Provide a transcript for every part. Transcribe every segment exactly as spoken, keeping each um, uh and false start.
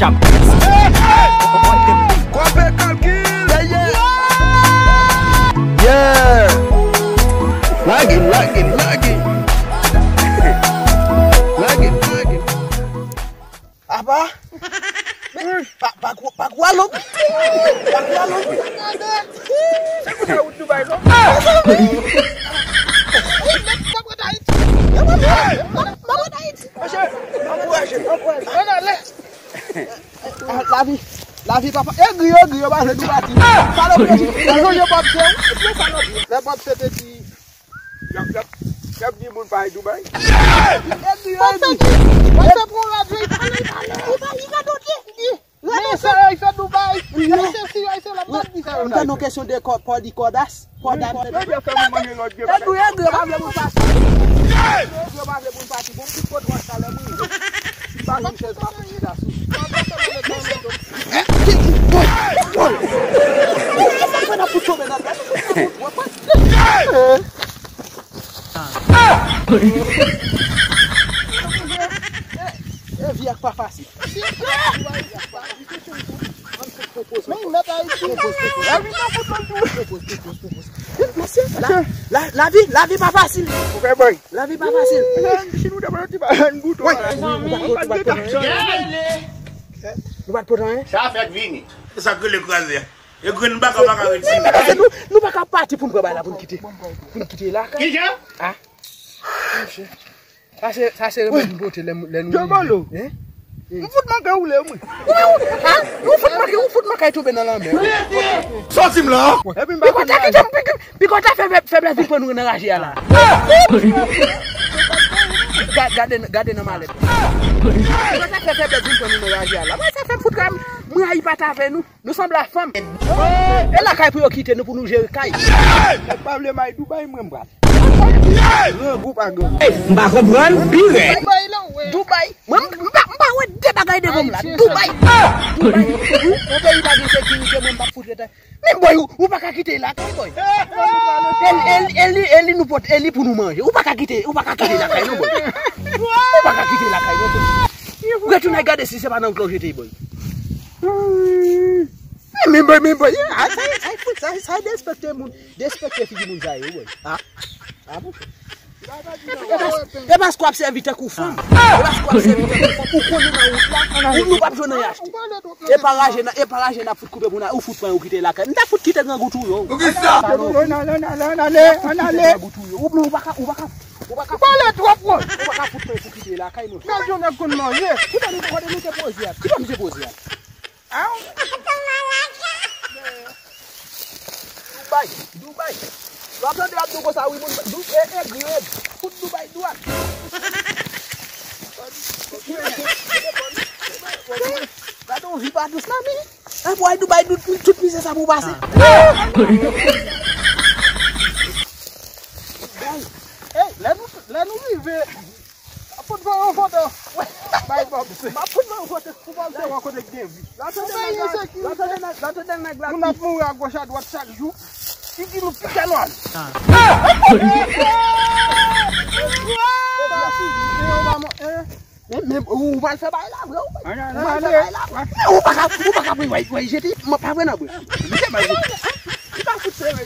Kope kalkil. Yeah, yeah. Lage, lage, lage. Lage, lage. Apa? Pa, pa, pa, pa kwa long. Pa kwa long. Se konsa wout Dubai, non? Mache, ankouraje, ankouraje. Ann ale. Ah, lavi, lavi, papa. Egri, egri, yo pa vle nou pati. Salopri, yo sonje Bob Sè, wi. Lè Bob Sè te di, y ap, y ap, y ap di moun pa al Dubai. Egri, yo egri. Bob Sè pran radyo, li pale, li pale, li pale, li radote, li di, men sa yo, y fè Dubai. Y fè si, y fè la, m pa di sa yo. M tande yon kesyon de kò, pò di kòdas. Pòdam. Yo fè moun manje lòt vye bagay. Egri, egri, yo pa vle moun pati. Egri, yo pa vle moun pati. Bon, tout kote w ap talè, mwen. Si m pa jwenn chèz, m ap chita sou. Sa fè n ap fout tonbe nan tèt. E, vi a k pa fasil. Men mèt Ayiti. Lavi nan fout nan tou. Mesye, la, la, lavi, lavi pa fasil. Ou fè boy. Lavi pa fasil. Si nou te pran ti pa n bouton. Wi. Ou pa, ou pa, ou pa t pran anyen. Nou pa t pran anyen. Sa fèk vini. Se sa k rele kraze a. E grenn baka baka ret sou. Paske nou, nou pa ka pati pou n pran bagay la pou n kite. Pou n kite la. Kijan? Ah. Sa se, sa se remèd m pote lè, lè nou rive. Hein? M fout manke woule, mwen. Ou, ou, ah, ou fout manke, ou fout manke tonbe nan lanmè. Sòti m la. Epi m pa konn naje. Pikòt la fè fèb-, fèblès vin pran nou nan raje a la. Ga-, gade, gade nan malèt. Pikòt la fè fèblès vin pran nou nan raje a la. Mwen sa fè m fout kay, mwen rayi pati avè nou. Nou sanble a fanm. E lakay pou yo kite nou pou nou jere kay. Nèg pa vle m al Dubai, mwen m pral. Grangou pa grangou. M pa konprann, pi rèd. Dubai. Mwen m, m pa, m pa wè de bagay devan m la. Dubai. Dubai. Yon peyi pa gen sekirite, mwen m p ap fout rete. Men boy, ou, ou pa ka kite lakay, boy. E li, e li, e li nou pot, e li pou nou manje. Ou pa ka kite, ou pa ka kite lakay non, boy. Ou pa ka kite lakay non, boy. Retounen gade si se pa nan wout la w jete, boy. Men, men, boy, men, boy, a, sa, sa, sa, sa derespekte moun, derespekte figi moun sa yo, boy. A, a, bon. E pas-, e paske w ap sèvi tankou fanm. E paske w ap sèvi tankou fanm. Ou konnen nan wout la, ou nou p ap jwenn anyen achte. E pa raje n a, e pa raje n ap fout koupe pou n a, ou fout pran ou kite lakay. M ta fout kite grangou tou yo. Poukisa? Ann ale, ann ale, ann ale, ann ale. Ou, ou pa ka, ou pa ka, ou pa ka. Ou pale twòp, wè. Ou pa ka fout pran pou kite lakay nou. Gad yon nèg konn manje. Ki bò nou, kote nou te poze a? Ki bò nou te poze a? Dubai, Dubai. W ap tande w ap di konsa, wi, moun. Du-, e, e, gri, e, fout Dubai dwat. Gade yon vi pa dous, mami. E, bò, Dubai, tout, tout mizè sa pou pase. Dubai. Ey, lè nou, lè nou rive, Fout mwen yon foto. Bay Bob Sè. M ap fout mwen yon foto pou Bob Sè wè kote k gen vi. L ap tande nèg la, l ap tande nèg, l ap tande nèg la. Moun ap mouri a gòch a dwat chak jou. Figi nou pika nwa. Men, men, ou pral fè bagay la vre, ou pral fè bagay la vre. Men ou pa ka, ou pa ka pran, wè, wè, jete, mwen pa vre nan bwè. Jete, bay jete. Li pa fout sere.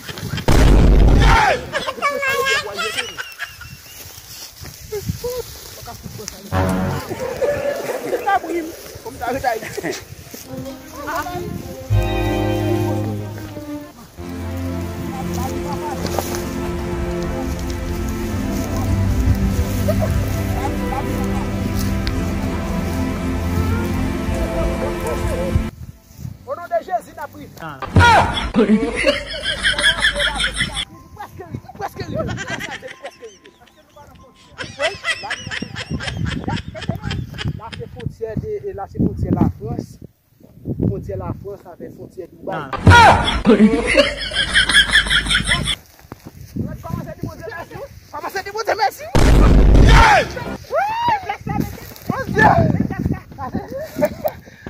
O non de Jezi, n ap rive. Ah. Prèske rive, prèske rive. Prèske rive. La, la se fwontyè de, la se fwontyè Lafrans. Fwontyè Lafrans avèk fwontyè Dubai. Ah. Kòmanse di Bondye mèsi, wi. Kòmanse di Bondye mèsi, wi. Wi, plas la, mesye. Bondye.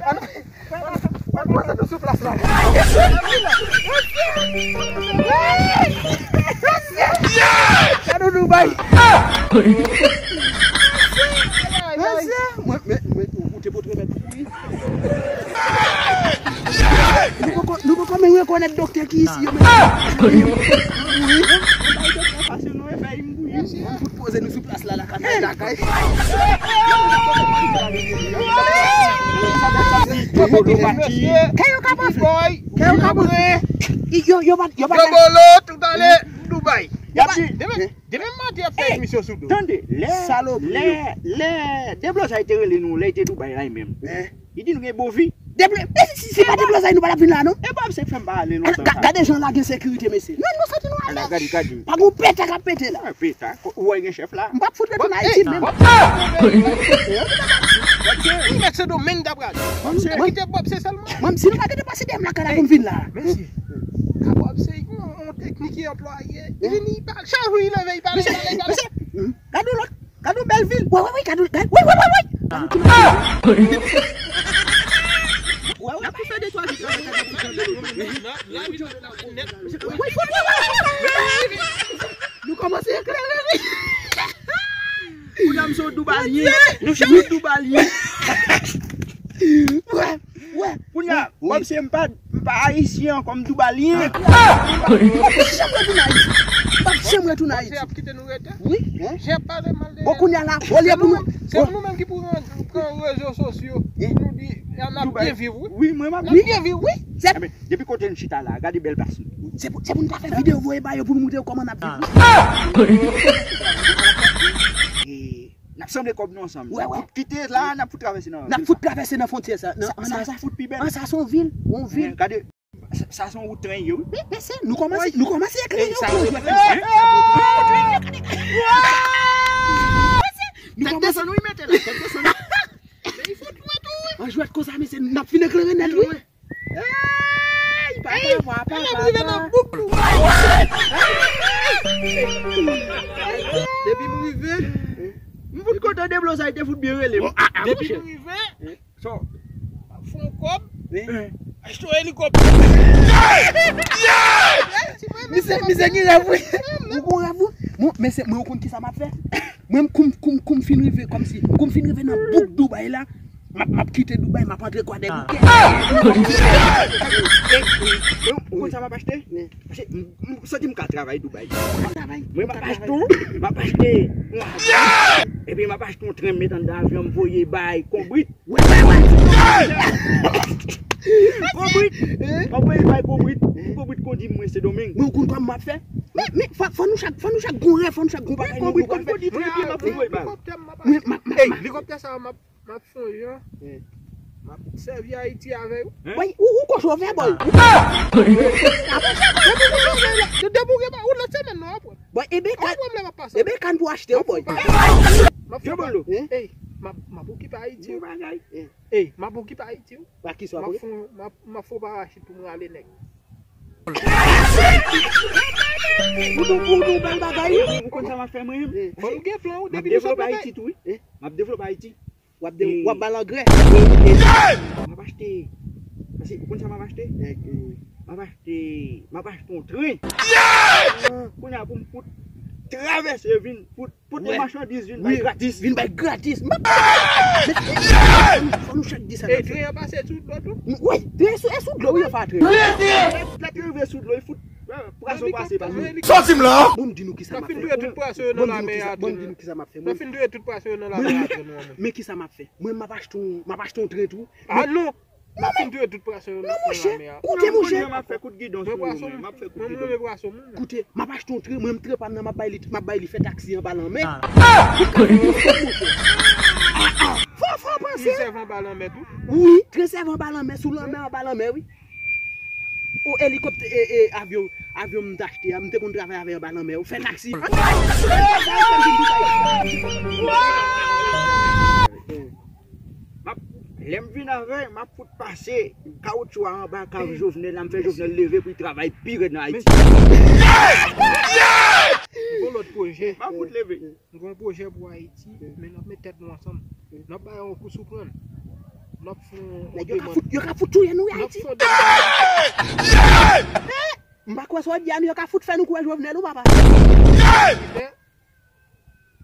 Ann, ann poze nou sou plas la. Gade Dubai. Mesye, mwen, mwen, mwen, ou te pot remèd pou wi. Nou poko, nou poko menm rekonèt doktè ki isi yo menm. Pase nou e fè yon bouyi. Fout poze nou sou plas la, lakay, lakay. Kè yo ka panfle. Kè yo ka panfle. Yo, yo pa, yo pa. Yo bolo, tout ale Dubai. Y ap di, demen, demen maten y ap fè emisyon sou do. Tande, lè, lè, lè Deblozay te rele nou, lè l te Dubai la menm. Li di nou gen bon vi. Deble-, e si, si se pa Deblozay nou pa t ap vin la non. E Bob se fè m pa ale lontan sa. Gade jan la gen sekirite mesye. Non, nou santi nou alèz. Gade, gade. Pa gen peta k ap pete la. Peta, ou wè gen chèf la. M p ap fout retourne Ayiti menm. Ou mèt Sendomeng ta pral. Mwen, mwen, mwen, si nou pa gen pase de m lakay la pou m vin la. Mesye, Bob se yon, yon teknik ki anplwaye. Li vini, li pa, chak jou li leve, li pale, li pale, li pale. Gade yon lòt, gade yon bèl vil. Wi, wi, wi, gade yon, gade, wi, wi, wi, wi. Gade yon ti bèl vil. Wi, wi, wi. N ap tou fè de twa jou. Wi, wi, wi, wi. Nou kòmanse eklere, wi. Kounye a m se yon Doubalyen. Nou se yon Doubalyen. Wè, wè. Kounye a, kòmsi m pa, m pa ayisyen ankò, m Doubalyen. M p ap janm retounen Ayiti. M p ap janm retounen Ayiti. Wi. Bon, kounye a la, olye pou nou. Se nou menm ki pou pran rezo sosyo pou nou di n ap byen viv, wi. Wi, mwen m ap byen viv, wi. Depi kote n chita la, gade bèl plas nou. Se pou, se pou n ta fè videyo voye ba yo pou nou montre yo kòman n ap viv. N ap sanble kòb nou ansanm. Wè, wè. N ap kite la, n ap fout travèse nan vil sa. N ap fout travèse nan fwontyè sa. Sa, sa fout pi bèl. An, sa se yon vil, yon vil. Gade, sa, sa se yon wout tren ye, wi. Men, men se, nou kòmanse, nou kòmanse eklere yo. Sa wout tren, hein? Tèt desann, wi, mete la, tèt desann. Men li fout lwen tou, wi. An jwèt konsa, mesye, n ap fin eklere nèt, wi. Ey, papa, papa, papa. Depi m rive, m fout kontan Deblozay te fout byen rele m. Depi m rive, m ap fè yon kòb, m ap achte yon elikoptè. Misye, misye gen rèv, wi. Ou gen rèv, wi. Mwen, men se, mwen, ou konn kisa m ap fè? Mwen, kou m, kou m, kou m fin rive, kòmsi, kou m fin rive nan bouk Dubai la, m ap, m ap kite Dubai, m ap antre Kwadèboukè. Ou konn sa m ap achte? Paske m, m santi m ka travay Dubai. Mwen, m ap achte yon, m ap achte yon avyon. Epi m ap achte yon tren, m met anndan avyon, m voye bay Konbrit. Wè, wè, wè. Konbrit. M ap voye bay Konbrit. Konbrit kondi mwen Sendomeng. Men ou konn kòman m ap fè? Men, men, fò, fò nou chak, fò nou chak gon rèv, fò nou chak gon bagay nou pral fè. Konbrit kondi tren, m ap voye bay. Mwen, m ap, m ap, m ap. Elikoptè sa a, m ap M ap sonje, m ap sèvi Ayiti avè yo. Boy, ou, ou kochon vè, boy. Depi ou gen ba ou lòt semèn non apre. Boy, e Bekan, e Bekan pou achte w, boy. M ap fè bolo. Ey, m ap, m ap okipe Ayiti. Ey, m ap okipe Ayiti. Pa kisa w ap fè? M ap, m ap fè parachit pou m rale nèg. Ou di, ou di bèl bagay, wi. Ou konn sa m ap fè mwen menm? Fò nou gen plan, wi, depi nou sot nan peyi. M ap devlope Ayiti, wi. M ap de-, w ap ba l angrè. M ap achte. Paske, ou konn sa m ap achte? M ap achte, m ap achte yon tren. Kounye a pou m fout travèse vin, fout pote machandiz vin bay gratis. Vin bay gratis. M ap, fò nou chak di sa n ap fè. Tren an pase sou dlo tou? Wi, tren sou, e sou dlo, wi, yo fè tren. Lè tren rive sou dlo, li fout Pwason pase pa sou. Sòti m la! Bon, m di nou kisa m ap fè. Bon, m di nou kisa, bon, m di nou kisa m ap fè. Mwen, men kisa m ap fè? Mwen, m ap achte yon, m ap achte yon tren tou. Ah non! M ap fin touye tout pwason yo nan lanmè a. Koute, monchè. M ap fè kout gidon sou yo, men m ap fè kout gidon. Mwen renmen pwason, mwen. Koute, m ap achte yon tren, mwen, m tren pa m nan, m ap bay li, m ap bay li fè taksi anba lanmè. Fò, fò panse. Li sèvi anba lanmè tou? Wi, tren sèvi anba lanmè, sou lanmè, anba lanmè, wi. O elikoptè, e, e, avyon, avyon m t achte a, m te konn travay avè anba lanmè, ou fè taksi. M ap, lè m vin avè, m ap fout pase kawotchou a anba kav Jovenel la, m fè Jovenel leve pou l travay pi rèd nan Ayiti. M gon lòt pwojè. M ap fout leve. M gen yon pwojè pou Ayiti, men n ap met tèt nou ansanm. N ap bay yon kou sou pran. N ap fè yon demann. Nèg yo ka fout, yo ka fout touye nou Ayiti. N ap fè yon demann. M pa kwè sa w ap di a non, yo ka fout fè nou kwè Jovenel ou papa.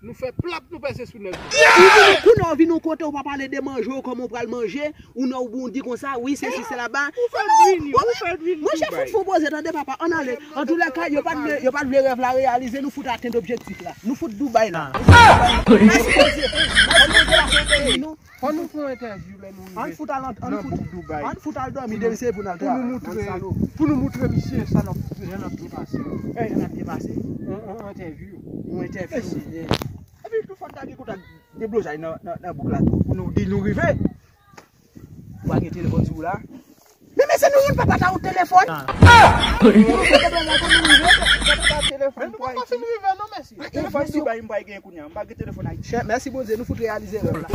Nou fè plap, nou pèse sou nèg. Ou vini kounye a, ou vin yon kote, ou pa pale de manje, ou kòman ou pral manje, ou nan ou bondi konsa, wi, sesi, sela, ba. Ou fè drini, ou fè drini. Monchè, fout fou poze, tande, papa, ann ale. Antoulèka, yo pa t vle, yo pa t vle rèv la reyalize, nou fout atenn objektif la. Nou fout Dubai la. Mèsi, Bondye. Mèsi, Bondye, la sante nou. Fò nou fè yon entèvyou lè nou rive. Ann fout al, ann fout, ann fout al dòmi demen se pou n al travay. Pou nou moutre, pou nou moutre misye sa n ap, jan n ap depase. Jan n ap depase. Yon, yon entèvyou. Yon entèvyou. Epi tou fò n ta gen kontak deblozay nan, nan, nan bouk la tou. Pou nou di nou rive. Ou pa gen telefòn sou ou la? Men mesye, nou youn papa ta yon telefòn. Men nou poko fin rive non, mesye. Telefòn Dubai m pral gen kounye a. M pa gen telefòn Ayiti. Chè, mèsi Bondye, nou fout reyalize rèv la.